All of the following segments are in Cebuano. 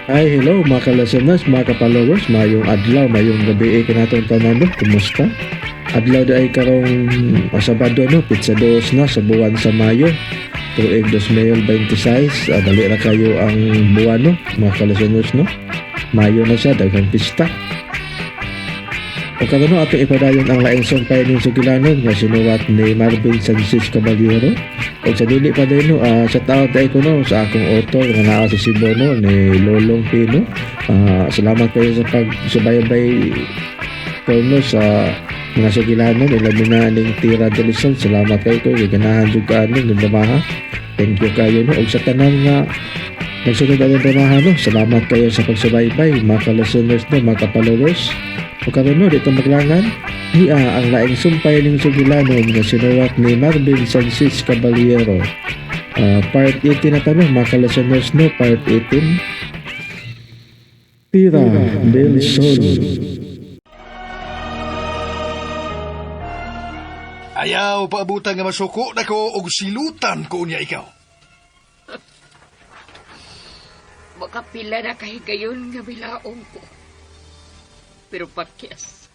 Ay, hello mga ka-listeners, mga ka-followers, mayong adlaw, mayong gabi kanatong tanan no? Kumusta? Adlaw di ay karong Sabado no, pizza dos na sa buwan sa Mayo. Tuig 2026, dali ra kayo ang buwan no, mga ka-listeners no. Mayo na siya, daghang pista. O karon no, atong ipadayon ang laing sumpay ning sugilanon nga sinuwat ni Marvin Sanchez Caballero. O sa dili pa din no, sa taon tayo ko no, sa akong author nga naa sa Cebu no, ni Lolong Pino. Salamat kayo sa pagsubaybay ko no, sa mga sugilanon, ilabi na ning Tira del Sol. Salamat kayo ko, ganahan jud ka ani ng dramaha. Thank you kayo no. Og sa tanan nga nagsunod ang dramaha no, salamat kayo sa pagsubaybay mga ka-listeners no, mga ka-followers. O karon no, dito maglangan, niya ang laing sumpay ning sugilanon nga sinuwat ni Marvin Sanchez Caballero. Part 18 na tanong, mga ka-listeners no, part 18. Tira del Sol. Ayaw paabutan nga masuko na ko og silutan ko niya ikaw. Makapila na kahigayon nga bilaong ko. Pero pakyas.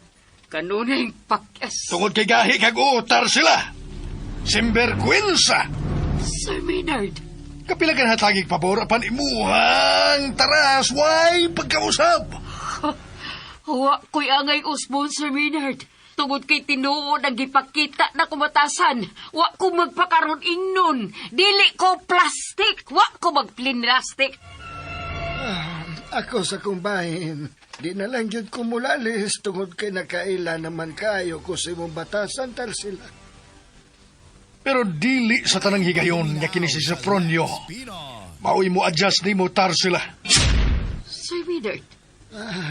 Kanunay pakyas. Tungod kay gahi kag utar sila. Simbergwensa. Sir Maynard. Kapila ka hatagig pabor apan imuhang taras way pagkausab. Wa ko'y angay usbon, Sir Maynard. Tungod kay tinuod ang gipakita na kumatasan. Wa ko magpakaroon ingnon. Dili ko plastic. Wa ko magplinlastic. Ako sa kong bahin, di na lang yun kumulalis tungod kay nakaila naman kayo ko sa imong batasan tal sila. Pero dili sa tanang higayon nga kini si Sofronio. Maoy mo adjust nimo tar sila. Sir Maynard.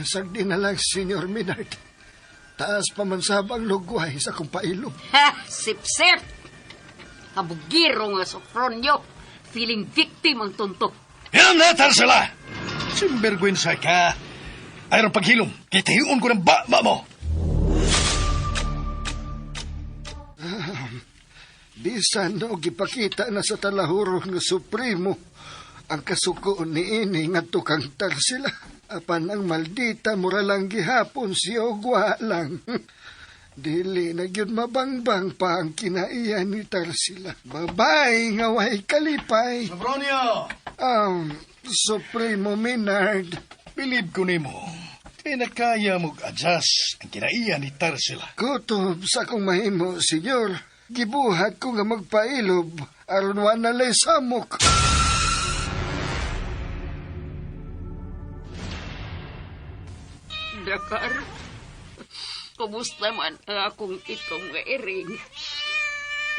Sagdi na lang, Senyor Minard. Taas pa man sab ang lugway sa kong pailob. Ha! Sip-sip! Habugiro nga Sofronio. Feeling victim ang tunto. Yan na tar sila. Simbergwensa ka. Ayron paghilom, kitahiun ko ng ba mo. Bisan no gipakita na sa talahuro nga supremo ang kasuko ni ini nga tukang tar sila. Apan ang maldita mura lang gihapon siya ogwa lang. Dili na gyud mabangbang pa ang kinaiyan ni Tarsila. Babay nga way kalipay. Sofronio! Supremo Minard. Bilib ko nimo. Kay nakaya mo adjust ang kinaiyan ni Tarsila. Kutob sa akong mahimo, senyor. Gibuhat ko nga magpailob aron wa na lay samok. Dakar, kumusta man ang akong itong nga iring?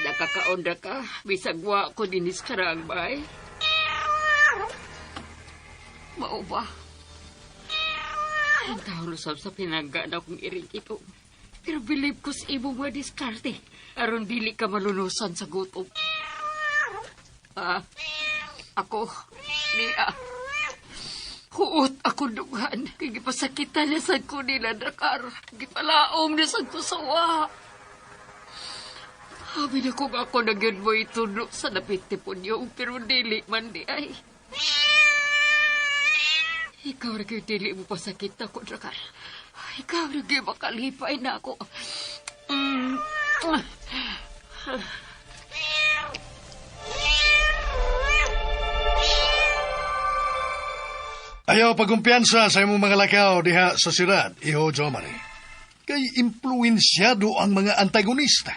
Nakakaon na ka, bisag wa ko dinis karang bay. Mao ba? Ang taon usab sa pinangga na akong iring ito. Pero believe ko sa imong mga diskarte. Aron dili ka malunusan sa gutom. Ako, niya. Huot ako dughan. Kay gipasakitan na sad ko nila, Dakar. Gipalaom na sad ko sa wa. Habi na kung ako na gyud mo ituno sa dapit ni Punyong, pero dili man di ay. Ikaw ra gyud dili mo pasakit ako, Dakar. Ikaw ra gyud makalipay na ako. Ayaw pagkumpiyansa sa imong mga lakaw diha sa siyudad, iho Jomari. Kay impluensyado ang mga antagonista.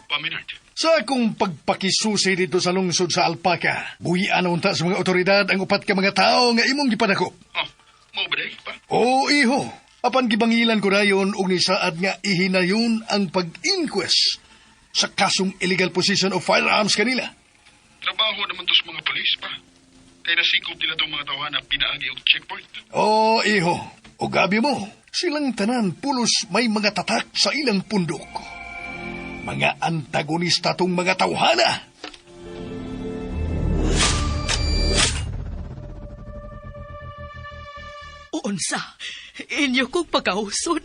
Paminard. Sa akong pagpakisusi dito sa lungsod sa Alpaca, buhian na unta sa mga otoridad ang upat ka mga tao nga imong gipadakop. Oh, mao ba day pa? Oo, iho. Apan gibangilan ko dayon og nisaad nga ihinayon ang pag-inquest sa kasong illegal possession of firearms kanila. Trabaho naman to sa mga polis pa. Kay nasikop nila tong mga tawahan na pinaagi og checkpoint. Oo, iho. O gabi mo, silang tanan pulos may mga tatak sa ilang pundok. Mga antagonista tong mga tawhana. Unsa, inyo kong pagkauson.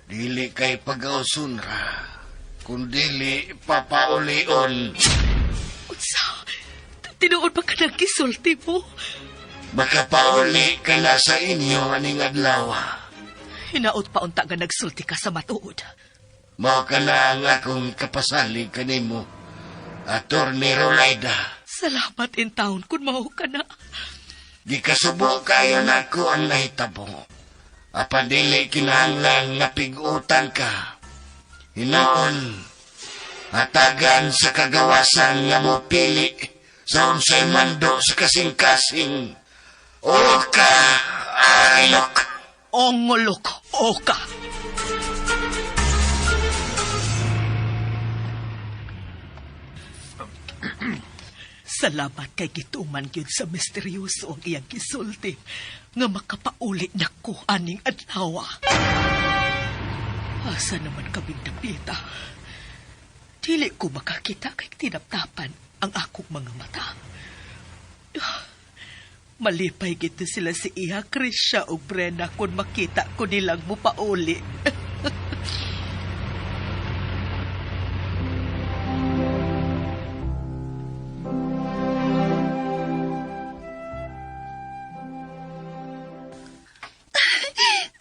Dili kay pagauson ra, kundili papaulion. Unsa, tinuod ba ka nagkisulti mo? Makapauli ka na sa inyo aning adlaw. Hinaot pa unta nga nagsulti ka sa matuod. Mao ka na ang akong kapasalig kanimo, Attorney Rolaida. Salamat in town kung mao ka na. Gikasubo kayo nako ang nahitabo. Apan dili kinahanglan nga pig-utan ka. Hinoon, hatagan sa kagawasan nga mopili sa unsay mando sa kasing-kasing. O ka, arilok. Ongolok, oka. Salamat kay gituman gyud sa misteryoso ang iyang gisulti nga makapauli nako aning adlaw. Asa naman kaming dapita? Dili ko makakita kay tinaptapan ang akong mga mata. Malipay gito sila si Iha Krisha o Brenda kung makita ko nilang mupauli.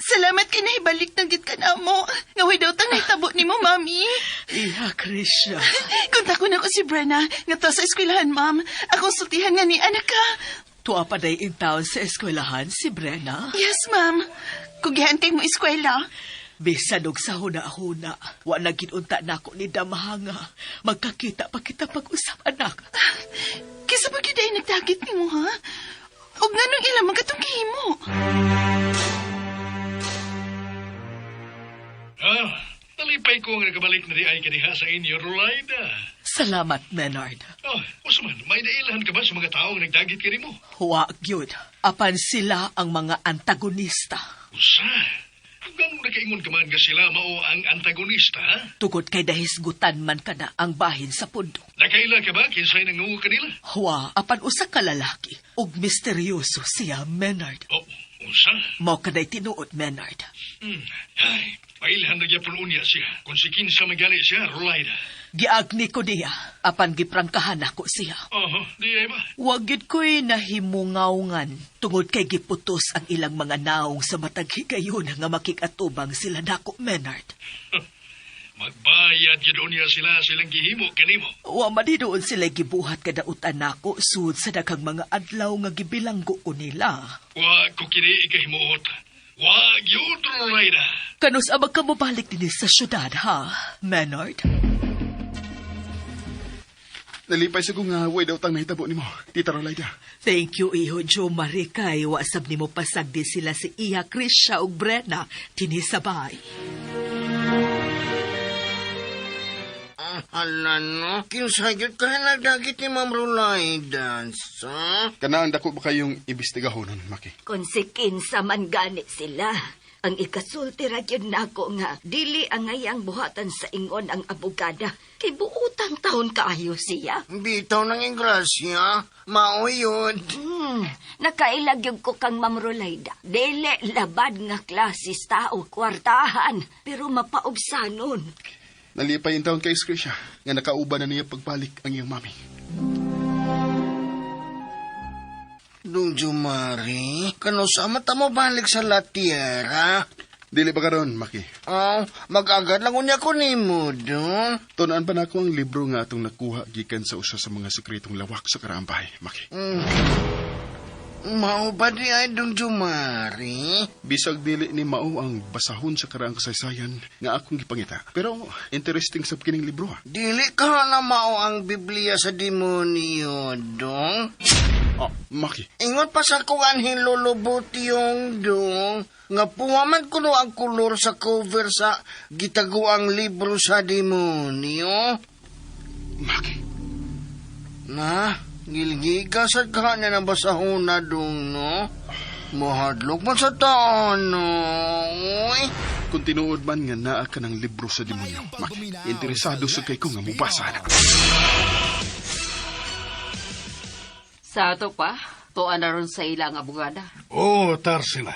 Salamat kay nahibalik na gid ka na mo. Nga daw tang nahitabo nimo, Mami. Iha Krisha. Kontak ko na ko si Brenna nga to sa eskwelahan, ma'am. Akong sultihan nga ni anak ka. Tuwa pa day in town sa eskwelahan si Brenna. Yes, ma'am. Kugihan kay mo eskwela. Bisan og sa huna-huna, wa na ginunta nako ni Damhanga. Magkakita pa kita pag-usap, anak. Kisa pa gyud ay nagdagit nimo, ha? Ug nganong ila man katong gihimo? Ah, nalipay ko nga nakabalik na di ay kaniha sa inyo, Rolaida. Salamat, Menard. Oh, Usman, may nailhan ka ba sa mga taong nagdagit kanimo? Wa gyud. Apan sila ang mga antagonista. Usa, ganun nakaingon ka man nga sila mao ang antagonista, ha? Tugod kay dahisgutan man kana ang bahin sa pundok. Nakaila ka ba kinsay nangungo kanila? Wa, apan usa ka lalaki ug misteryoso siya, Menard. Oh, usa. Mao kanay tinuod, Menard. Ay, pailhan na gyapon unya siya. Kung si kinsa magali siya, Rolaida. Giagni ko niya, apan giprangkahan ako siya. Oho, di ay ba? Wa gyud ko'y nahimungawngan tungod kay giputos ang ilang mga naong sa matag higayon nga makikatubang sila nako, Menard. Magbayad gyud unya sila silang gihimo kanimo. Wa man doon sila gibuhat kadautan nako sud sa daghang mga adlaw nga gibilanggo ko nila. Wa ko kini ikahimuot. Wa gyud, Rolaida. Kanus ang magkamubalik dinhi sa syudad, ha, Menard? Nalipay sa kong way daw tang nahitabo nimo, Tita Rolaida. Thank you, iho Joe Marikay. Wasab nimo pasagdi sila si Iya Krisha ug Brenna dinhi sa bahay. Hala no, kinsayot ka na nagdagit ni Ma'am Rolaida, sa? Kanaan dako ba kayong imbestigahonon, Maki? Kung si kinsa man gani sila, ang ikasulti ra gyud nako nga dili ang ngayang buhatan sa ingon ang abogada kay buotang taon kaayo siya. Bitaw ng ingrasya, mao yun. Nakailag gyud ko kang Ma'am Rolaida. Dili labad nga klasis tao, kwartahan, pero mapaubsanon. Nalipay in taon kay Krisha nga nakauban na niya pagbalik ang iyang mami. Dong Jumari, kano sa mata mo balik sa La Tierra? Dili ba karon, Maki? Oh, mag-agad lang unya ko nimo, dong. Tunaan pa nako ang libro nga atong nakuha gikan sa usa sa mga sekretong lawak sa karaang bahay, Maki. Mao ba di ay Dong Jumari? Bisag dili ni mao ang basahon sa karaang kasaysayan nga akong gipangita. Pero interesting sab kining libro, ha. Dili ka na mao ang Biblia sa demonyo, dong. Ah, Maki. Ingon pa sa kong anhin lulubot yung dong. Nga puwaman kuno ang kolor sa cover sa gitaguang libro sa demonyo. Maki. Na, gilgiga sa ka na nabasahon na dong, no? Mahadlok man sa taon, no? Uy. Kung tinuod man nga naa ka ng libro sa demonyo, Maki, interesado sa kay ko nga mubasa na. Sa ato pa, tuan na ron sa ilang abogada. Oh, Tarsila.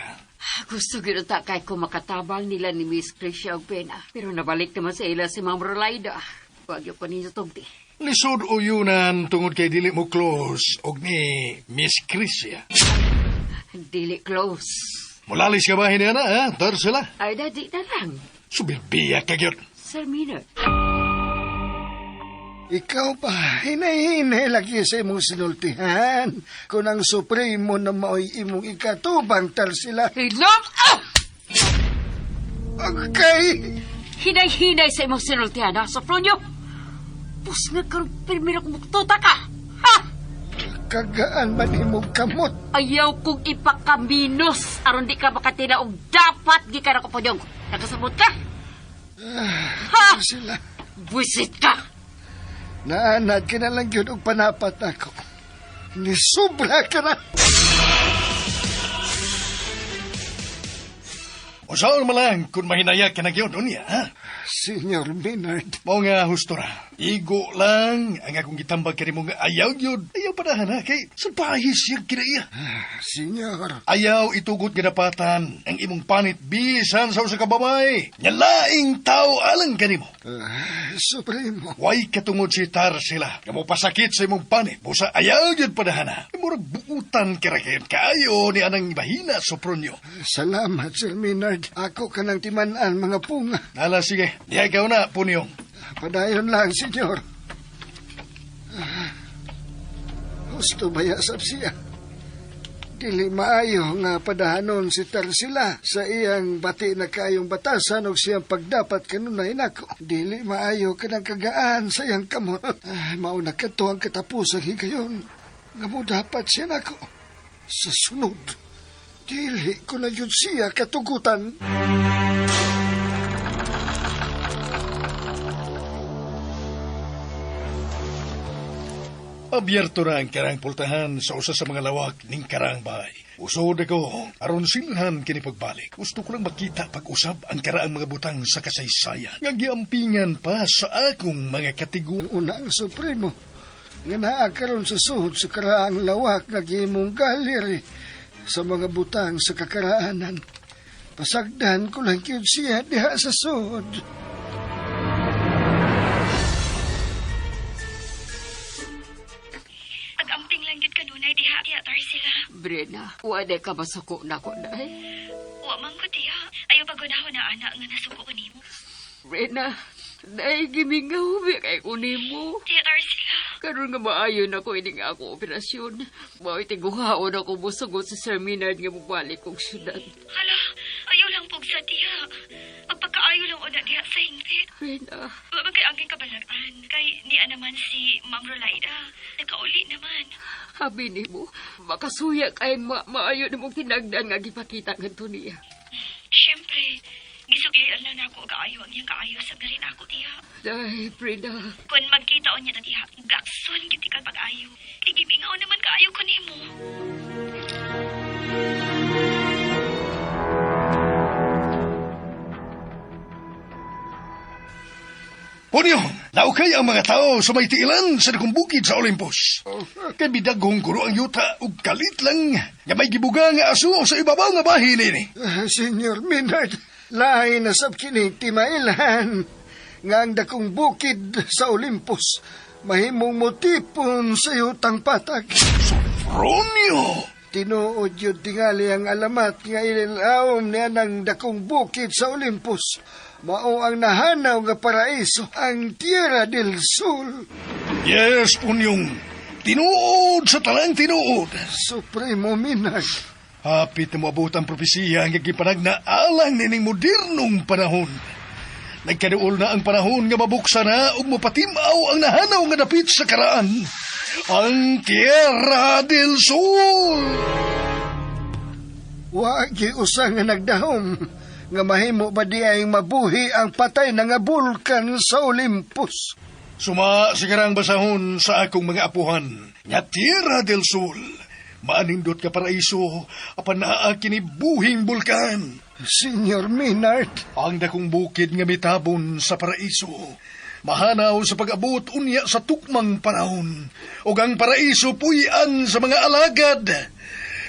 Gusto gyud ta kay ko makatabang nila ni Miss Krisha og Pena. Pero nabalik naman sa ila si Ma'am Rolaida. Wag gyud ko ninyo tugti. Lisod uyunan tungod kay dili mo close og ni Miss Crisia. Dili close. Mulalis ka ba hinana, ha? Tarsila. Ay, dadi na lang. Subilbiya ka gyud. Sir Maynard. Ikaw pa, hinay-hinay lagi sa imong sinultihan. Kung ang supremo na mao'y imong ikatubang Tarsila. Hilom! Ah! Okay! Hinay-hinay sa imong sinultihan, ha, Sofronio? Pus nga karong pirmiro kong buktuta ka! Ha! Kagaan man imong kamot. Ayaw kong ipakaminos aron di ka makatila og dapat gikan ako Punyong. Nakasabot ka? Ha! Tarsila, Buisit ka! naanad ka na lang yun og panapat ako. Nisubra ka na! Usaon man lang kung mahinaya ka na gyud unya, ha? Senyor Maynard, Mao nga husto ra. Igo lang ang akong gitambag kanimo nga ayaw gyud. Ayaw padahan ha kay salbahe siya kinaiya. Senyor, Ayaw itugot nga dapatan ang imong panit bisan sa usa ka babae. Nga laing tao alang kanimo. Supremo. Way katungod si Tarsila. Nga mo pasakit sa imong panit. Busa ayaw gyud padahan ha. Murag buutan ka ra kayo kaayo ni anang bahina Sopronio. Salamat, Sir Maynard. Ako ka ng timan-an, mga punga. Nala sige, diha ikaw na Punyong. Padayon lang, senyor. Ah, Husto ba yasap siya? Dili maayo nga padahanon si Tarsila sa iyang bati na kaayong batasan og siyang pagdapat kanunay nako. Dili maayo kanang kagaan sa iyang kamot. Ay, mauna kadto ang katapusang higayon nga mo dapat siya nako. Sa sunod, dili ko na yun siya katugutan. Abiyerto na ang karang pultahan sa usa sa mga lawak ning karang bahay. Usod ako, aron silhan kini pagbalik. Gusto ko lang makita pag-usab ang karaang mga butang sa kasaysayan. Nga giampingan pa sa akong mga katigu. Una ang Supremo nga naa karon sa suhod sa karaang lawak nga gihimong gallery sa mga butang sa kakaraanan. Pasagdan ko lang gyud siya diha sa suhod. Pag-amping lang gyud kanunay diha diha Tarsila. Brena, wala ka masuko na ko na Wa man ko diha. Ayo pagunahon na ana nga nasuko ko nimo. Brena, dahil gimingaw bi kay ko nimo. Diha Tarsila. Karon nga maayo na ko ining ako operasyon. Mao'y tiguhaon ako mosugot sa Sir Maynard nga mobalik kong syudad. Hala, ayo lang pugsa diha. Pagpagkaayo lang una diha sa hingpit. Brena, Wa man kay angking kabalakan. Kay niya naman si Ma'am Rolaida. Nakauli naman. habi nimo, makasuya kay maayo na mong tinagdan nga gipakita ngadto niya. Siyempre, gisuglayan lang nako kaayo ang iyang kaayo sa rin ako diha. Dahil, Brena, Kung magkita niya ta diha, gakson gid ka pag-ayo. Kay gimingaw naman kaayo ko nimo. Punyong, naukay ang mga tao sa may tiilan sa dakong bukid sa Olympus. Kay bidaghong guro ang yuta ug kalit lang nga may gibuga nga aso sa ibabaw nga bahin nini. Ah, Senyor Maynard, lahi na sab kini timailhan nga ang dakong bukid sa Olympus mahimong motipon sa yutang patag. Sofronio! Tinuod yun tingali ang alamat nga ililawom niya ng dakong bukid sa Olympus. Mao ang nahanaw nga paraiso, ang Tierra del Sol. Yes, Punyong. Tinuod sa talang tinuod. Supremo Minag. Hapit na moabot ang propesiya nga gipanag na alang nining modernong panahon. Nagkaduol na ang panahon nga mabuksan na ug mopatimaw ang nahanaw nga dapit sa karaan. Ang Tierra del Sol! Wagi usa nga nagdahom nga mahimo ba di ay mabuhi ang patay na nga bulkan sa Olympus. Suma sa karang basahon sa akong mga apuhan nga Tierra del Sol. Maanindot ka paraiso apan naa kini buhing bulkan. Senyor Minard, Ang dakong bukid nga mitabon sa paraiso. Mahanaw sa pag-abot unya sa tukmang panahon. Ug ang paraiso puy-an sa mga alagad.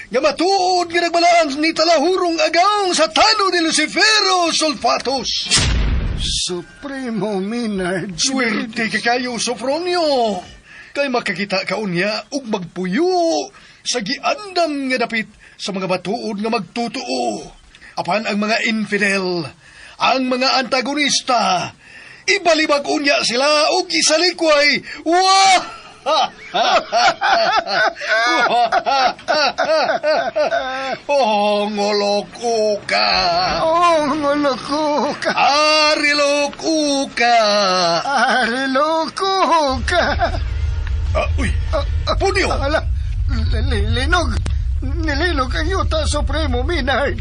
Nga matuod nga nagbalaan ni talahurong agang sa tano ni Lucifero Solfatos. Supremo Minard. Swerte ka kayo, Sofronio! Kay makakita ka unya ug magpuyo sa giandam nga dapit sa mga batuod nga magtutuo. Apan ang mga infidel, ang mga antagonista, ibalibag unya sila og isalikway. Wah! Oh, ngolok uka. Oh, ngolok uka. Arilok uka. Arilok uka. Uy, Punyo. Ala, linog. Nilinog ang yuta, Supremo Minard.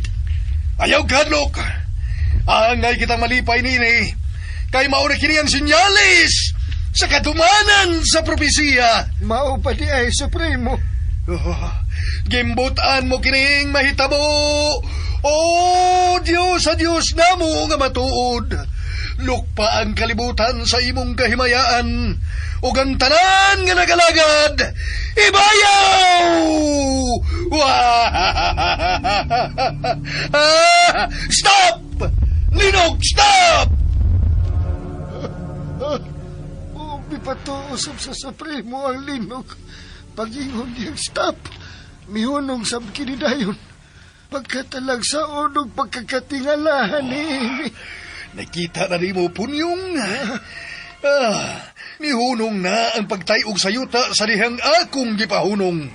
Ayaw kadlok. Angay kitang malipay nini. Kay mauna kini ang sinyalis sa kadumanan sa propesiya. Mao pa di ay, Supremo. Oh, gimbutan mo kining mahitabo. Oh, Diyos sa Diyos namo nga matuod. Lukpa ang kalibutan sa imong kahimayaan. Ug ang tanan nga nagalagad, ibayaw! Wah! Stop! Linog, stop! Oh, mipatuusap sa Supremo ang linog. Pag-ingon niyang stop, mihunong sa kinidayon. Pagkatalag sa unog pagkakatingalahan ni Amy. Nakita na nimo Punyong. Mihunong na ang pagtayog sa yuta sa dihang akong gipahunong.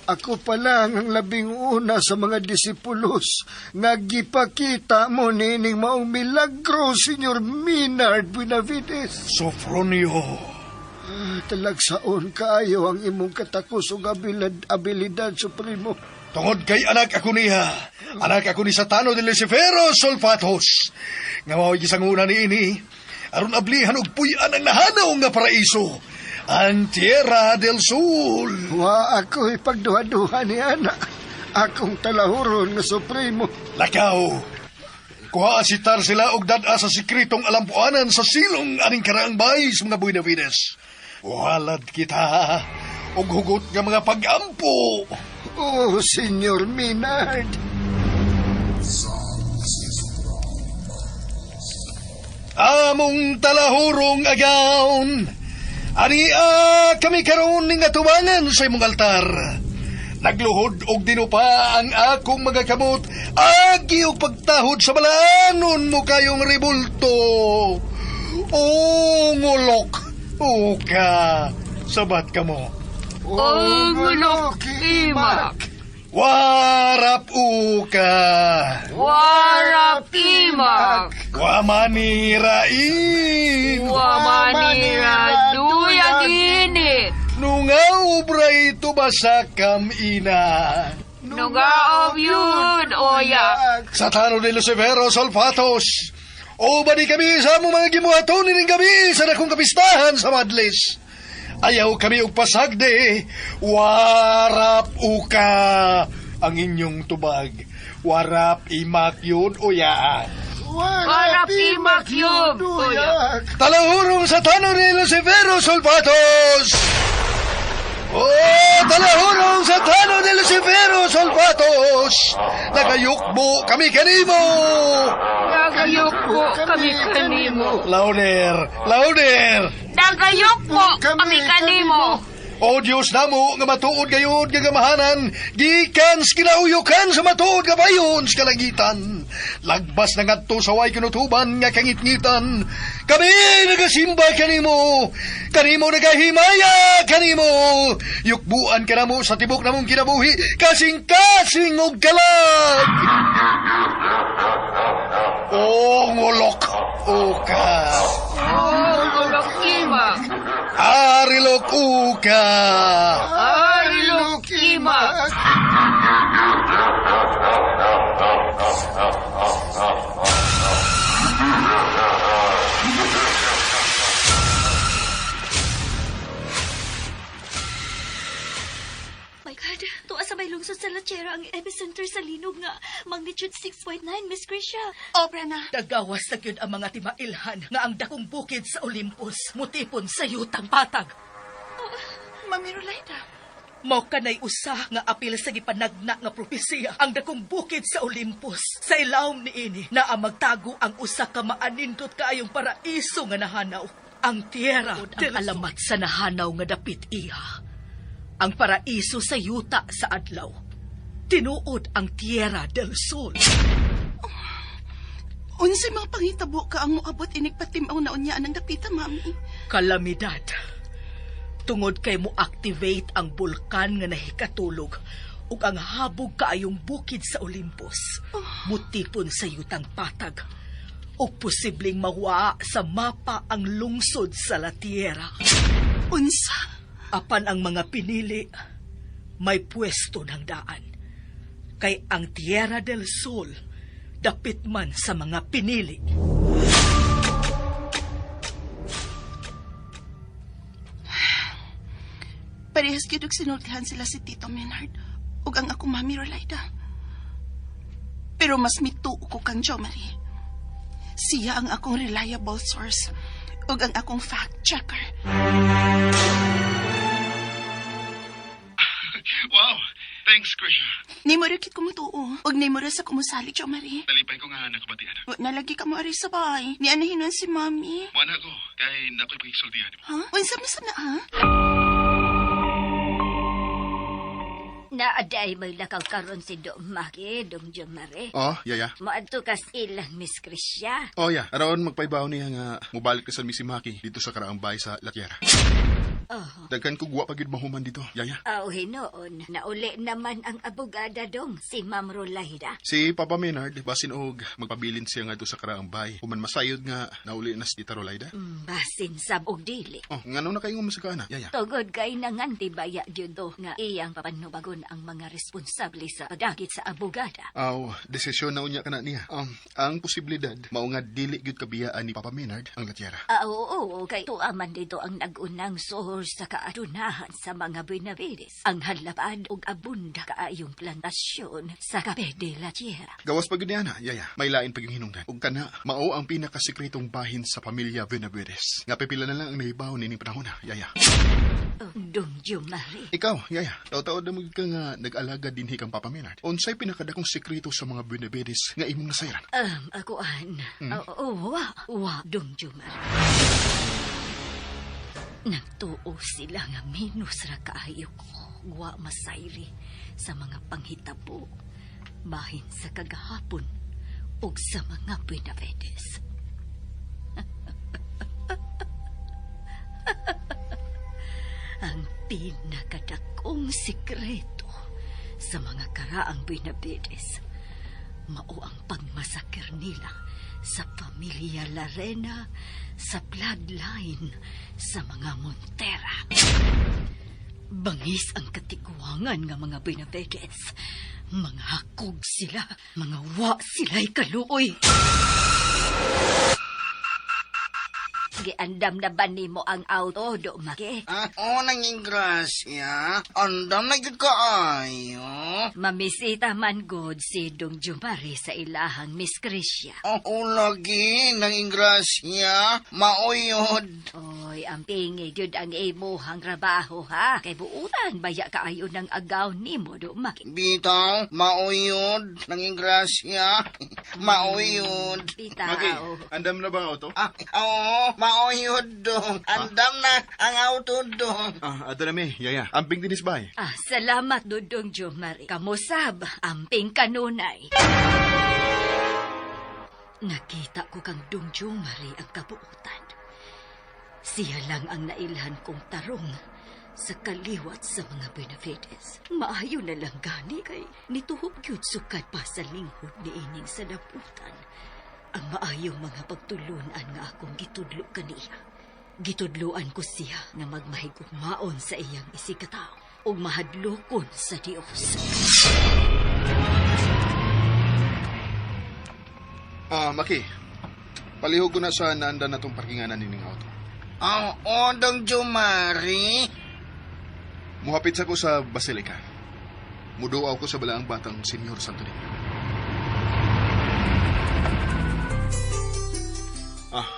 Ako pa lang ang labing una sa mga disipulos nga gipakita mo nining maong milagro, Senyor Minard Buenavides. Sofronio. Talagsaon kaayo ang imong katakos ug abilidad, Supremo. Tungod kay anak ako niya. Anak ako ni Satano de Lucifero Solfatos. Nga mao'y gisanguna ni ini. Aron ablihan og puy-an ang nahanaw nga paraiso. Ang Tierra del Sol. Wa ako ipagduha-duha ni anak. Akong talahuron nga Supremo. Lakaw. Kuha si Tarsila og dad-a sa sikretong alampuanan sa silong aning karaang bay sa mga Buenavides. Walad kita og hugot nga mga pag-ampo. Oh, Senyor Minard. Among talahurong agaon. Ania kami karon ning atubangan sa imong altar. Nagluhod og dinupa ang akong mga kamot, agi og pagtahod sa balaanon mo kayong rebulto. O ngulok, uka, sabat ka mo. O ngulok, imak. Warap uka. Warap imak. Wamanirain. Wamanira duyag init. Nungaw obra ito basakam ina. Nungaob yun, oyak. Satano de Lucifero Solfatos. O ba di kami sa among mga gibuhaton nining gabi sa dakong kapistahan sa Madlis. Ayaw kami og pasagde. Warap uka ang inyong tubag. Warap imak yun uyaan. Warap imak yun, oyak. Talahurong Satano de Lucifero Solfatos! Oh, talahurong Satano de Lucifero Solfatos! Nagayukbo kami kanimo! Nagayukbo kami kanimo. Lauder! Lauder! Nagayukbo kami kanimo. O Diyos namo nga matuod gayud nga gamahanan, gikan sa kinauyukan sa matuod nga bayon sa kalangitan. Lagbas na ngadto sa way kinutuban nga kangitngitan. Kami nagasimba kanimo, kanimo nagahimaya kanimo. Yukbuan ka namo sa tibok namong kinabuhi, kasing-kasing og kalag. O ngulok, uka. O ngulok imak. Arilok uka. Arilok imak. My God, tuwa sa may lungsod sa Lachera ang epicenter sa linog nga magnitude 6.9, Miss Krisha. Obra na. Nagawas na gyud ang mga timailhan nga ang dakong bukid sa Olympus mutipon sa yutang patag. Oh, Mami Rolaida. Mao kanay usa nga apil sa gipanagna nga propesiya ang dakong bukid sa Olympus. Sa ilawom niini naa magtago ang usa ka maanindot kaayong paraiso nga nahanaw. Ang tierra ang alamat sa nahanaw nga dapit iha. Ang paraiso sa yuta sa adlaw. Tinuod ang Tierra del Sol. Unsay mga panghitabo ka ang moabot inig patimaw na unya ang dapita, Mami? Kalamidad. Tungod kay mo activate ang bulkan nga nahikatulog ug ang habog kaayong bukid sa Olympus. Mutipon sa yutang patag ug posibleng mawaa sa mapa ang lungsod sa La Tierra. Unsa? Apan ang mga pinili may pwesto ng daan. Kay ang Tierra del Sol dapit man sa mga pinili. Parehas gyud og sinultihan sila si Tito Menard ug ang akong Mami Rolaida. Pero mas mituo ko kang Jo Marie. Siya ang akong reliable source ug ang akong fact checker. Wow! Thanks, Krisha. Nimo ra kit kumutuo ug nimo ra sa kumusali, Jo Marie. Nalipay ko nga nakabatian. Wa na lagi ka mo ari sa bahay. Ni anahinon si Mami. Wala ko, kay nako'y pagkisultihan. Ha? Unsa man sa na ha? Naaday may lakaw karon si Domaki, Dong Jomare. Oh, yaya. Maadto kas ilang Miss Krisya. Oh, ya. Aron magpaibaw niya nga mubalik ka sa Missy Maki dito sa karaang bahay sa La Tierra. Oh. Daghan ko guwa pagid mahuman dito, yaya. Aw, hinoon. Nauli naman ang abogada dong, si Ma'am Rolaida. Si Papa Maynard, basin og magpabilin siya nga sa karaang bahay. Human masayod nga nauli na si Tita Rolaida. Basin sab og dili. Oh, ngano na kayo nga na, yaya? Tugod kay nangantibaya gyud do nga iyang papanubagon ang mga responsable sa pagdakit sa abogada. Aw, desisyon na unya kana niya. Ang posibilidad mao nga dili gyud kabiyaan ni Papa Maynard ang La Tierra. Ah, oo, kay tuaman dito ang nagunang source sa kaadunahan sa mga Benavides. Ang halapad og abunda kaayong plantasyon sa Cape de la Tierra. Gawas pa gyud niya na, yaya. May lain pa yung hinungdan. Ug kana mao ang pinakasekretong bahin sa pamilya Benavides. Nga pipila na lang ang nahibaw nining panahon na, yaya. Oh, Dong Jomari. Ikaw, yaya, taw-taod na mo gyud ka nga nag-alaga dinhi kang Papa Maynard. Unsay pinakadakong sekreto sa mga Benavides nga imong nasayran? Akuan. Oo, wa, wa, Dong Jomari. Nagtuo sila nga minus ra kaayo ko. Wa masayri sa mga panghitabo. Bahin sa kagahapon ug sa mga Benavides. Ang pinakadakong sikreto sa mga karaang Benavides mao ang pagmasakir nila sa pamilya Larena, sa bloodline sa mga Montera. Bangis ang katigwangan nga mga Benavides. Mga hakog sila, mga wa sila'y kaluoy. Giandam na ba nimo ang auto, Domaki? Ah, oh, nanging grasya. Andam na gyud kaayo. Mamisita man god si Dong Jumari sa ilahang Miss Krisya. Oh, lagi, nanging grasya. Mauyod. Oy, ang pingi gyud ang imuhang trabaho ha. Kay buutan baya kaayo ng agaw nimo, Domaki. Bitaw, mauyod. Nanging grasya. Mauyod. Bitaw. Maki, andam na ba ang auto? Ah, oo, mauyod dong. Andam na ang auto dong. Ah, ato na mi, yaya. Amping dinis bay. Ah, salamat Dudong Jomari. Kamusab, amping kanunay. Nakita ko kang Dong Jomari ang kabuutan. Siya lang ang nailhan kong tarong sa kaliwat sa mga Benavides. Maayo na lang gani kay nituhop gyud sukad pa sa linghod ni ining sa daputan. Ang maayong mga pagtulunan nga akong gitudlo kaniya. Gitudloan ko siya nga magmahigugmaon sa iyang isikatao ug mahadlokon sa Dios. Ah, Maki. Palihog ko na sa naanda na tong parkinganan nining auto. Ah, oo, dong Jumari. Muhapit sa ko sa Basilica. Muduaw ko sa balaang batang Senyor Santo Niño. Ah,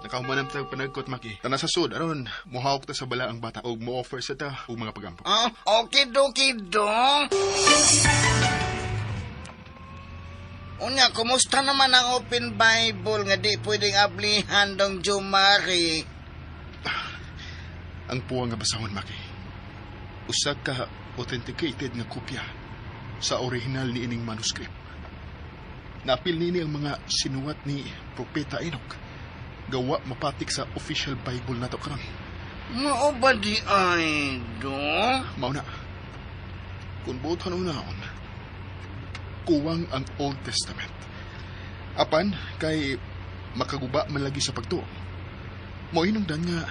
nakahuman ang panagkot, Maki. Tana sa sud, aron, muhawak ta sa balaang bata og mo-offer sa ta og mga pagampo. Ah, okidoki dong. Unya, kumusta naman ang Open Bible nga di pwedeng ablihan dong Jumari? Ang puwang nga basahon, Maki. Usa ka authenticated nga kopya sa original ni ining manuscript. Naapil niini ang mga sinuwat ni Propeta Enoch. Gawa mapatik sa official Bible nato karon. Mao ba di ay, Dong? Mao na. Kung buot naon, kuwang ang Old Testament. Apan kay makaguba man lagi sa pagtuo. Mao hinungdan nga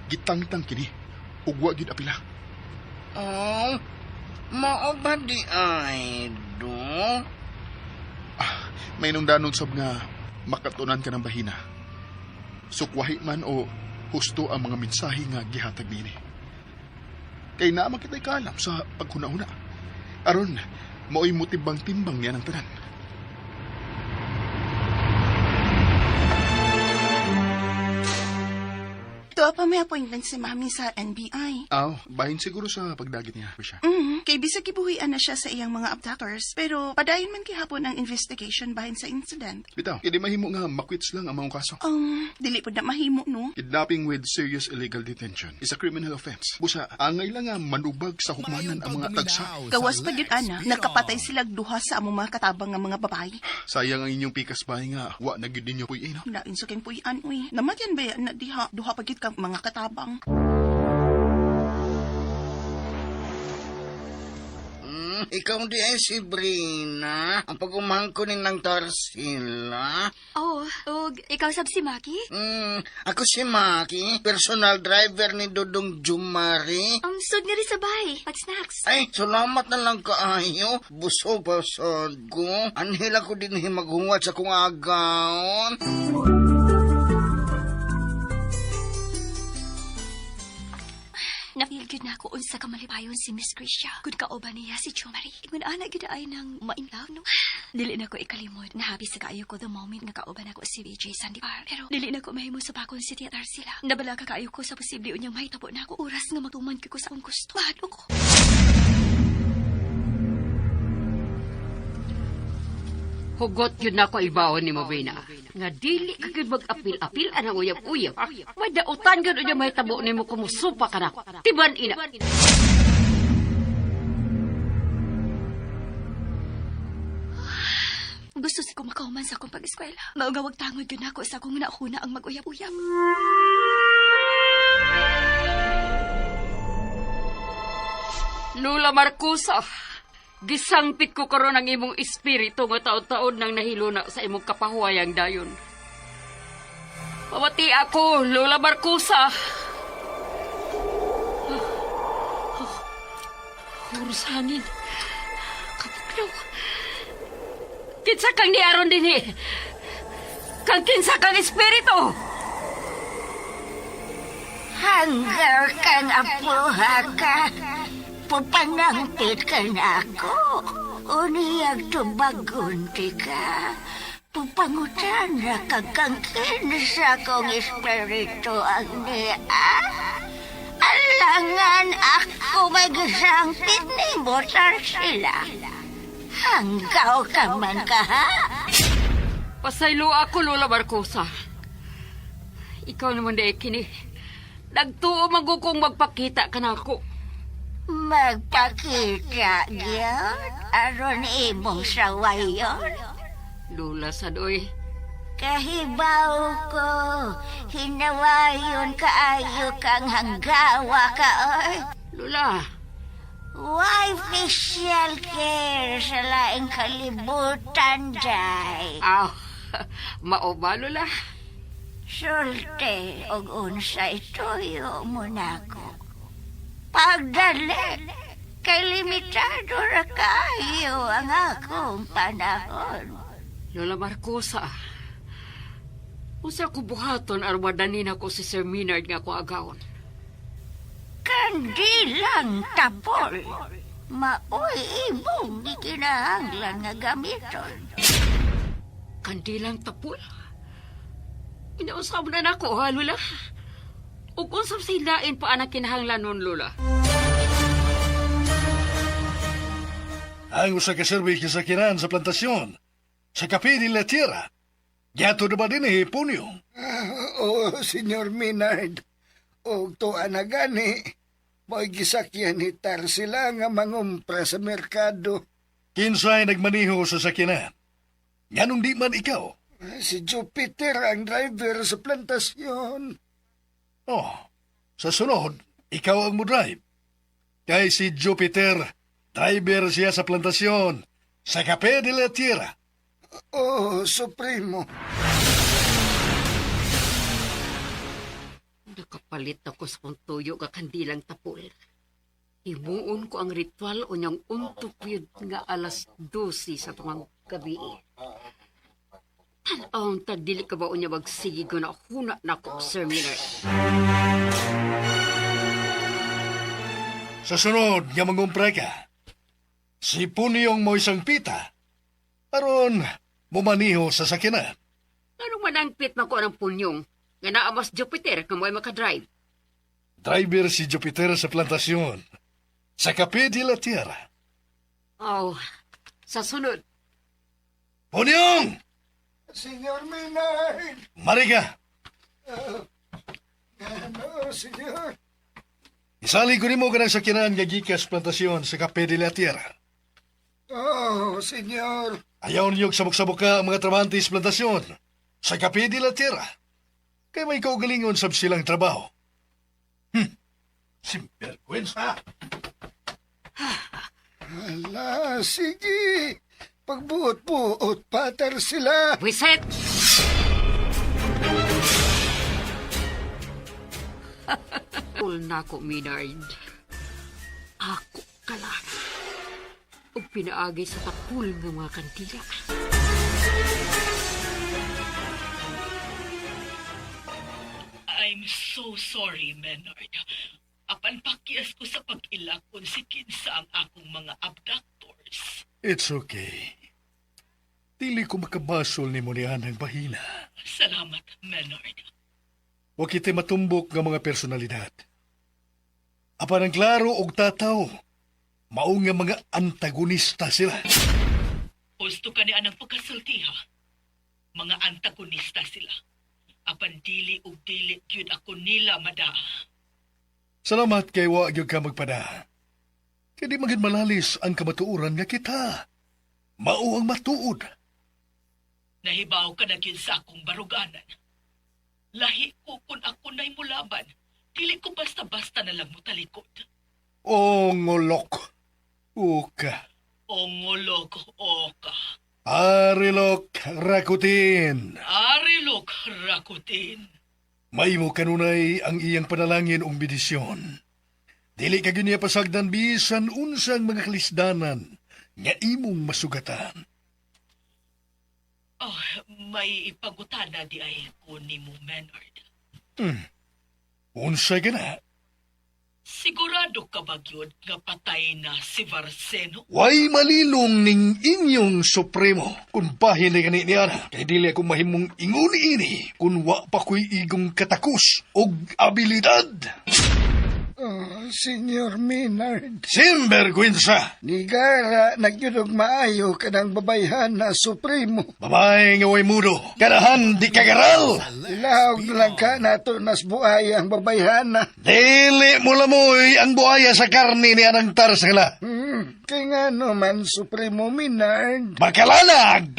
gitangtang kini ug wa gyud apila. Oh, mao ba di ay, Dong? Ah, may nungdanon sab nga makatunan ka ng bahina. Sukwahi man o husto ang mga mensahe nga gihatag niini. Kay naa man kita'y kaalam sa paghuna-huna. Aron, mao'y mutimbang-timbang niya ng tanan. Tuwa pa may appointment si Mami sa NBI. Aw, bahin siguro sa pagdagit niya siya. Kay bisag gibuhian na siya sa iyang mga abductors, pero padayon man gihapon ang investigation bahin sa incident. Bitaw, kay di mahimo nga makwits lang ang mga kaso. Dili pud na mahimo, no? Kidnapping with serious illegal detention is a criminal offense. Busa, angay lang nga manubag sa hukmanan ang mga tagsa. Gawas pa gyud ana, nakapatay sila duha sa among mga katabang nga mga babae. Sayang ang inyong pikas bahay nga wa na gyud ninyo puy no? Lain sa kayong puy-an, uy. Namatyan ba yan na diha? Duha pa gyud ka mga katabang. Ikaw di ay si Brina. Ang pag-umangko ni ng Tarsila. Oh, og ikaw sab si Maki? Ako si Maki, personal driver ni Dudong Jumari. Ang sud nga rin sa bahay, pag snacks. Ay, salamat na lang kaayo. Busog pa sad ko. Anhel ako din maghuwat sa kong agaon. Napil gyud na ako unsa ka malipayon si Miss Krisha. Kun kauban niya si Chomari. Ingon ana gyud ay nang ma-in love no. Dili na ko ikalimot. Nahappy sa kaayo ko the moment nga kauban ako si BJ Sandivar. Pero dili na ko mahimo sa bakon si Tia Tarsila. Nabala ka kaayo ko sa posible unyang mahitabo na ako oras nga magtuman ko sa akong gusto. Mahadlok ko. Hugot yun na ako ibaon ni Mabina. Nga dili ka gyud mag-apil-apil anang uyab-uyab. Madautan gyud unya mahitabo nimo kumusupa ka nako. Tiban ina. Gusto sa ko makahuman sa akong pag-eskwela. Maugawag tangod gyud nako sa akong nauna ang mag-uyab-uyab. Lula Marcosa, gisangpit ko karon ang imong espiritu nga taon-taon nang nahiluna sa imong kapahuwayang dayon. Pamati ako, Lola Marcosa. Oras hangin. Kapugnaw. Kinsa kang niaron dinhi? Kang kinsa kang espiritu? Hanggar kang apuha ka. Pupanangpit ka na ako. Uniyag tubagunti ka. Pupangutan na kagkangkin sa kong espiritu ang niya. Alangan ako magisangpit ni mo sila. Hanggaw ka man ka, ha? Pasaylo ako, Lola Marcosa. Ikaw naman dahil kini. Nagtuo magukong magpakita ka na ako. Magpakita gyud aron imong sawayon. Lola Sadoy. Kahibaw ko, hinawayon kaayo kang hanggawa ka, oy. Lola. Why facial care sa laing kalibutan, day? Aw, mao ba, Lola? Sulte og unsay tuyo mo nako. Pagdali, kay limitado ra kaayo ang akong panahon. Lola Marcosa, usa ko buhaton aron madanin ako si Sir Maynard nga ako agawon. Kandilang tapol, maoy imong gikinahanglan nga gamiton. Kandilang tapol? Inausab na nako, ha, Lola? Ug unsa sa hilain pa ang kinahanglan nun, Lola? Ang usa ka service sa kinan sa plantasyon. Sa Cafe de la Tierra. Giato na ba din eh, Punyo? Oo, Senyor Maynard. Og tuwa na gani. Mo'y gisakyan ni Tarsila nga mangumpra sa merkado. Kinsay nagmaniho sa sakyanan? Nganong di man ikaw? Si Jupiter ang driver sa plantasyon. Oh, sa sunod, ikaw ang mo-drive. Kay si Jupiter, driver siya sa plantasyon, sa Cafe de la Tierra. Oh, Supremo. Nakapalit ako sa kong tuyo nga kandilang tapol. Himuon ko ang ritual unyang untok yun nga 12:00 sa tungang gabi. Tan-awang tagdili ka ba unya magsige ko na huna na ko, Sir Miller. Sa sunod nga mangumpra ka, si Punyong mo isang pita, aron mumaniho sa sakyanan. Anong manangpit man ko ang punyong nga naamas Jupiter nga mo'y makadrive? Driver si Jupiter sa plantasyon, sa Cafe de la Tierra. Oh, sa sunod. Punyong! Senyor Maynard! Mariga! Ano, senyor? Isali ko nimo kanang sakyanan nga gikas plantasyon sa Cafe de la Tierra. Oh, senyor. Ayaw niyo sabok-sabok ka ang mga trabahante sa plantasyon sa Cafe de la Tierra. Kay may kaugalingon sab silang trabaho. Simpergwensa! Ala, sige. Pagbuot-buot, patar sila. Wiset! Ul na ko, Minard. Ako ka lang. Ug pinaagi sa tapul ng mga kandila. I'm so sorry, Menard. Apan pakyas ko sa pag-ilakon si kinsa ang akong mga abductors. It's okay. Dili ko makabasol ni mo ni Anang bahina. Salamat, Menard. Wa kita'y matumbok nga mga personalidad. Apan ang klaro og tataw, mao nga mga antagonista sila. Gusto ka ni anang pagkasultiha. Mga antagonista sila. Apan dili ug dili gyud ako nila madaa. Salamat kay wa gyud ka magpada. Kay di magid malalis ang kamatuoran nga kita. Mao ang matuod. Nahibaw ka na gyud sa akong baruganan. Lahi ko kung ako na'y mulaban. Dili ko basta-basta na lang mutalikod. O ngolok. Uka. O ngolok, oka. Arilok rakutin. Arilok rakutin. Maimo kanunay ang iyang panalangin ug bendisyon. Dili ka gyud niya pasagdan bisan unsang mga kalisdanan nga imong masugatan. Oh, may ipagutana di ay ko ni mo, Menard. Unsa gana? Sigurado ka ba gyud nga patay na si Varseno? Way malilong ning inyong supremo. Kung bahin na gani niya na, kay dili ako mahimong ingon ini kung wa pa ko'y igong katakus og abilidad. Oh, Senyor Maynard. Simbergwensa! Nigara, nagyunog maayo ka ng babayhan na Supremo. Babae nga way mudo, kanahan di kagaral! Ilahog na lang ka nato nas buhay ang babayhana. Dili mo lamoy ang buhaya sa karni ni anang tarsala. Kaya nga naman, Supremo Maynard. Makalanag!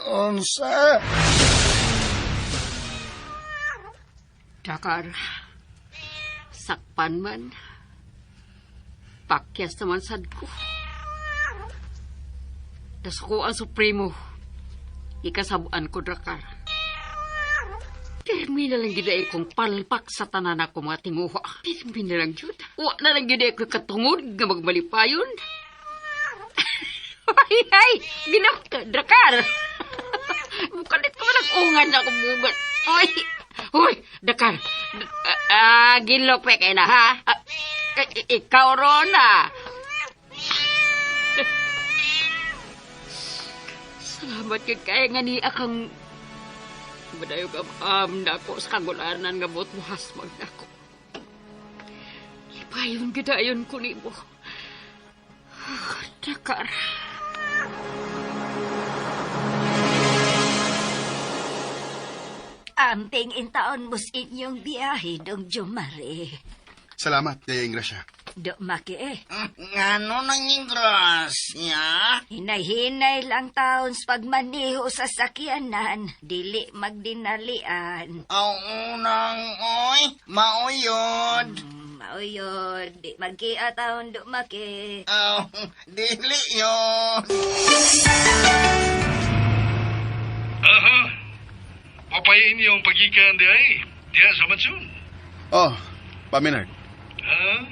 Unsa? Dakar, sakpan man. Pakyas naman sad ko. Nasuko ang Supremo. Ikasabuan ko, Dakar. Pirmi na lang gid kong palpak sa tanan ako mga tinguha. Pirmi na lang yun. Wa na lang gid ko katungod nga magmalipayon. Ay, ay! Ginok ka, Dakar! Mukalit ko man ang ungan na akong bugat. Uy! Uy! Dakar! Gilok pa kayo na, ha? Ikaw, Rona! Salamat kay kaya nga ni akang madayog am na ako sa kagulanan nga buot mo hasmag na ako. Ipayon gidayon ko nimo. Dakar. Amping intaon mo sa inyong biyahe, Dong Jomari. Salamat, Yaya Ingrasya. Do maki eh. Ngano nang Ingrasya? Hinay-hinay lang taon sa pagmaniho sa sakyanan, dili magdinalian. Aw unang oy, mauyod. Mauyod, di magkia taon do maki. Aw, dili yun. Aha. Papayin niyo ang pagikan di ay. Diya sa mansyon. Oh, Pa Menard. Ah,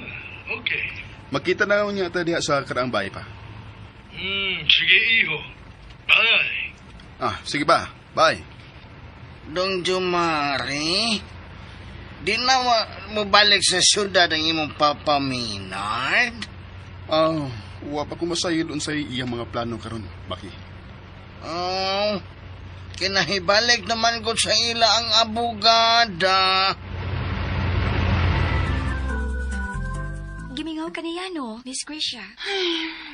okay. Magkita na lang niya ta diha sa karaang bahay pa. Sige, iho. Bye. Ah, sige ba. Bye. Dong Jumari, di na mo balik sa syudad ang imong Papa Maynard? Ah, wa pa ko masayod unsay iyang mga plano karon, Maki. Oh, kinahibalik naman ko sa ila ang abogada. Gimingaw ka niya, no, Miss Gracia.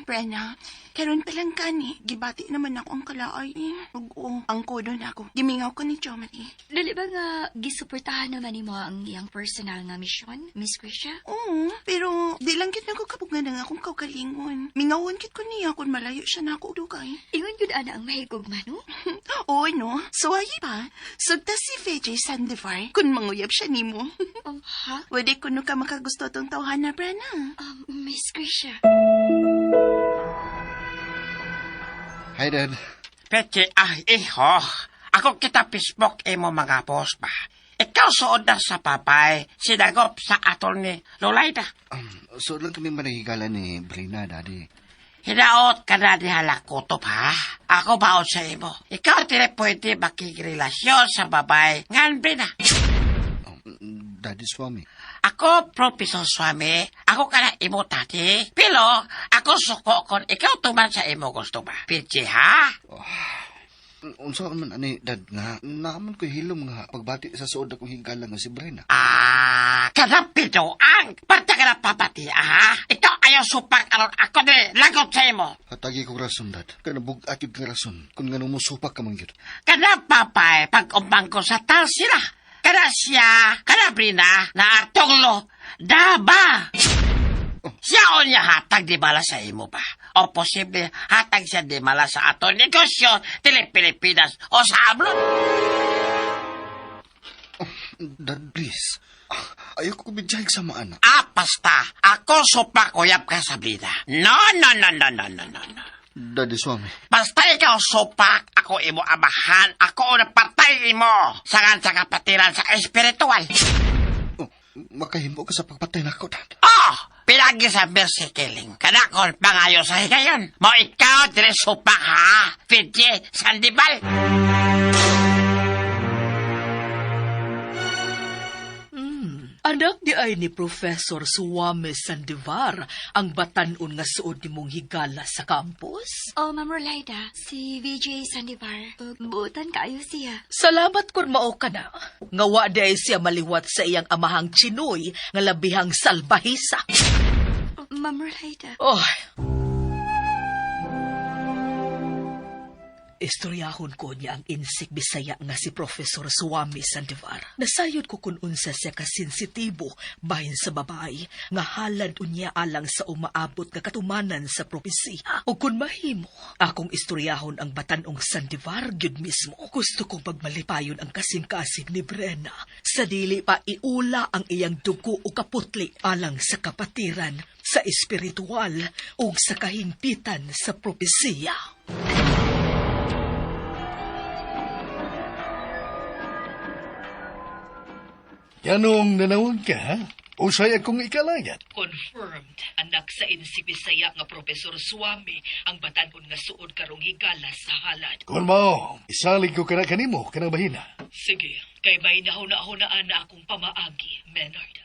Brenna, karon pa lang kani, gibati naman ako ang kalaay. Ug o, ang kodo na ako. Gimingaw ko ni Jomari. Dili ba nga gisuportahan naman nimo ang iyang personal nga misyon, Miss Gracia? Oo, pero di lang gid nako kapugngan ang akong kaugalingon. Mingawon gid ko niya kung malayo siya na ako dugay. Ingon gyud ana ang mahigugma, no? Oo, no? Suwayi pa. Sugta si VJ Sandivar kung manguyab siya nimo. Oh, ha? Wala kuno ka makagusto tong tawhana, Brenna. Miss Gracia. Hi, Dad. Peche, ah, iho. Ako kita Facebook imo mga boss ba. Ikaw suod na sa papay, sinagop sa atol ni Lolaida. So lang kami manahigala ni Brina, Daddy. Hinaot ka na ni halakutob, ha? Ako baon sa imo. Ikaw tila pwede makigrelasyon sa babay. Ngan, Brina. Daddy Swami. Ako, Professor Swami, ako ka na imo tati. Pero, ako suko kon ikaw tuman sa imo gusto ba. Peche, ha? Unsa man ani Dad nga naaman ko hilom nga pagbati sa suod akong higala nga si Brina. Ah, kanang ang Parta ka na papati, ha? Ikaw ayaw supak aron ako ni lagot sa imo. Hatagi ko rason, Dad. Kana bug-at gyud nga rason kung ngano mo supak ka man gyud. Kanang papay, pag umbang ko sa tal sila. Kana siya, kana Brina, na atonglo, daba. Siya o niya hatag di bala sa imo ba? O posible hatag siya di mala sa ato negosyo, tili Pilipinas o sa ablon. Dad, please. Ayaw ko kubidjahig sa maana. Ah, basta, ako supak uyab ka sa Brina. No, no, no, no, no, no, no, no. Daddy Swami. Basta ikaw supak, ako imo amahan, ako ang patay imo. Sangan sa kapatiran sa espiritual. Oh, makahimo ka sa pagpatay nako, Dad. Oh, pinagi sa mercy killing. Kanakon pangayo sa higayon. Mo ikaw dire supak ha, Fidji Sandibal. Anak di ay ni Professor Suwame Sandivar ang batanon nga suod ni mong higala sa campus. Oh, Ma'am Rolaida, si VJ Sandivar. Buutan kaayo siya. Salamat kun mao ka na. Nga wa di ay siya maliwat sa iyang amahang Chinoy nga labihang salbahisa. Ma'am Rolaida. Oh. Istoryahon ko niya ang insik Bisaya nga si Professor Suwami Sandivar. Nasayod ko kung unsa siya kasensitibo bahin sa babae nga halad unya alang sa umaabot nga katumanan sa propesiya. O kung mahimo, akong istoryahon ang batanong Sandivar gyud mismo. Gusto kong pagmalipayon ang kasing-kasing ni Brenna. Sa dili pa iula ang iyang dugo o kaputli alang sa kapatiran, sa espiritual ug sa kahimpitan sa propesiya. Yanong nanawag ka, ha? Usay akong ikalayat. Confirmed. Anak sa insik Bisaya nga Professor Suwami ang batanon nga suod karong higala sa halad. Kung mao, isalig ko kana kanimo kanang bahina. Sige, kay may nahuna-hunaan na akong pamaagi, Menard.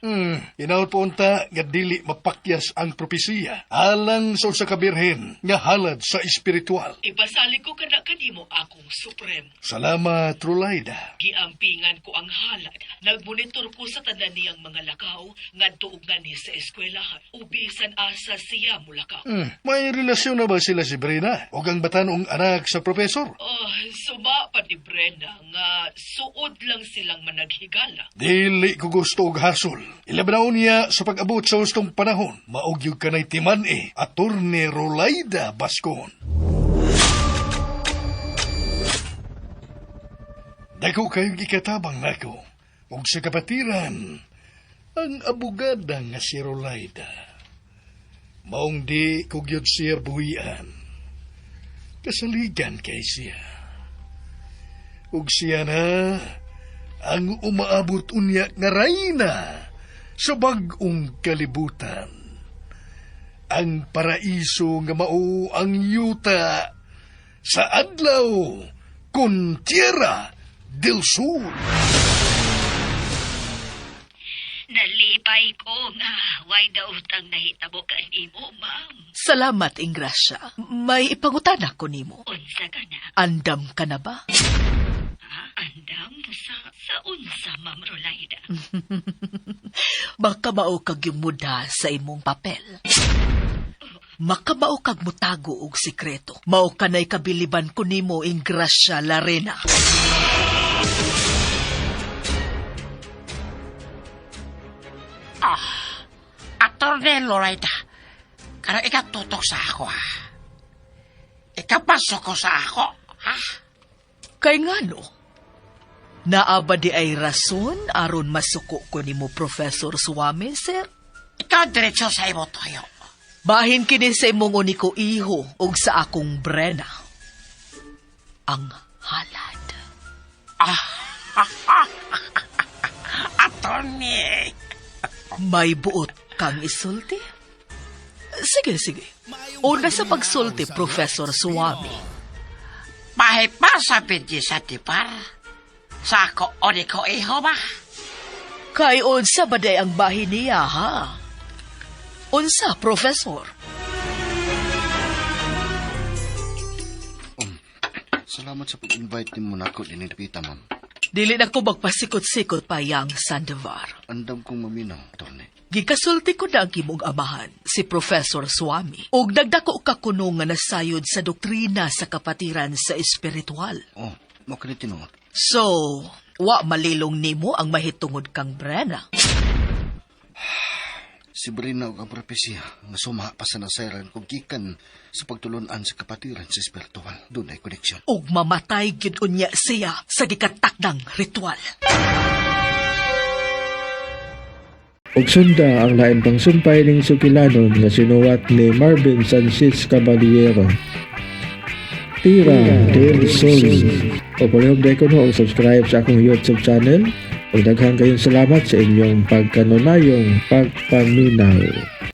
Hinaut po unta nga dili mapakyas ang propesiya alang sa usa ka birhen nga halad sa espiritual. Ipasalig ko kana kanimo akong supremo. Salamat, Rulaida. Giampingan ko ang halad. Nagmonitor ko sa tanan niyang mga lakaw ngadto ug nganhi sa eskwelahan. Ubisan asa siya mulakaw. May relasyon na ba sila si Brina o ang batanong anak sa propesor? Oh, suma pa ni Brenna nga suod lang silang managhigala. Dili ko gusto og hasol. Ilabnaon niya sa pag-abot sa hustong panahon. Maugyog ka na'y timan-i, Attorney Rolaida Bascon. Dako kayong ikatabang nako ug sa kapatiran ang abogada nga si Rolaida. Maong di ko gyud siya buhian. Kasaligan kay siya. Ug siya na ang umaabot unya nga rayna sa bag-ong kalibutan. Ang paraiso nga mao ang yuta sa adlaw kun Tierra del Sur. Nalipay ko nga way dautang nahitabo kanimo, ma'am. Salamat, Ingrasya. May ipangutana ko nimo. Unsa ka na? Andam ka na ba? Ha? Andam sa unsa, Ma'am Rolaida? Makamao kag yumuda sa imong papel. Makamao kag mutago og sikreto. Mao kanay kabiliban ko nimo, Ingrasya Larena. Attorney Loretta, karang ikatutok sa ako, ha? Ikapasok ko sa ako, ha? Kay ngano? Naa ba di ay rason aron masuko ko nimo, Professor Suwame, sir? Ikaw diretso sa imo toyo. Bahin kini sa imong uniko iho og sa akong brena. Ang halad. Attorney! May buot kang isulti? Sige, sige. Una sa pagsulti, Professor Suwami. Mahipa sa bindi sa tipar. Sa ako uniko iho ba? Kay unsa ba day ang bahin niya, ha? Unsa, Professor? Salamat sa pag-invite nimo nako dinhi dapita, ma'am. Dili na ko magpasikot-sikot pa yang Sandovar. Andam kong maminaw, attorney. Gikasulti ko na ang imong amahan, si Professor Swami. Og nagdako ka kuno nga nasayod sa doktrina sa kapatiran sa espiritual. Oh, mao kini tinuod. So, wa malilong nimo ang mahitungod kang Brenna. Si Brina ug ang propesya nga suma pa sa nasayran kung gikan sa pagtulunan sa kapatiran sa espiritual. Dunay koneksyon. Ug mamatay gyud unya siya sa gikatakdang ritual. Ug sunda ang lain pang sumpay ning sukilanon nga sinuwat ni Marvin Sanchez Caballero. Tira del Sol. O palihog dahil ko no, og subscribe sa akong YouTube channel. Ug daghan kayong salamat sa inyong pagkanunayong pagpaminaw.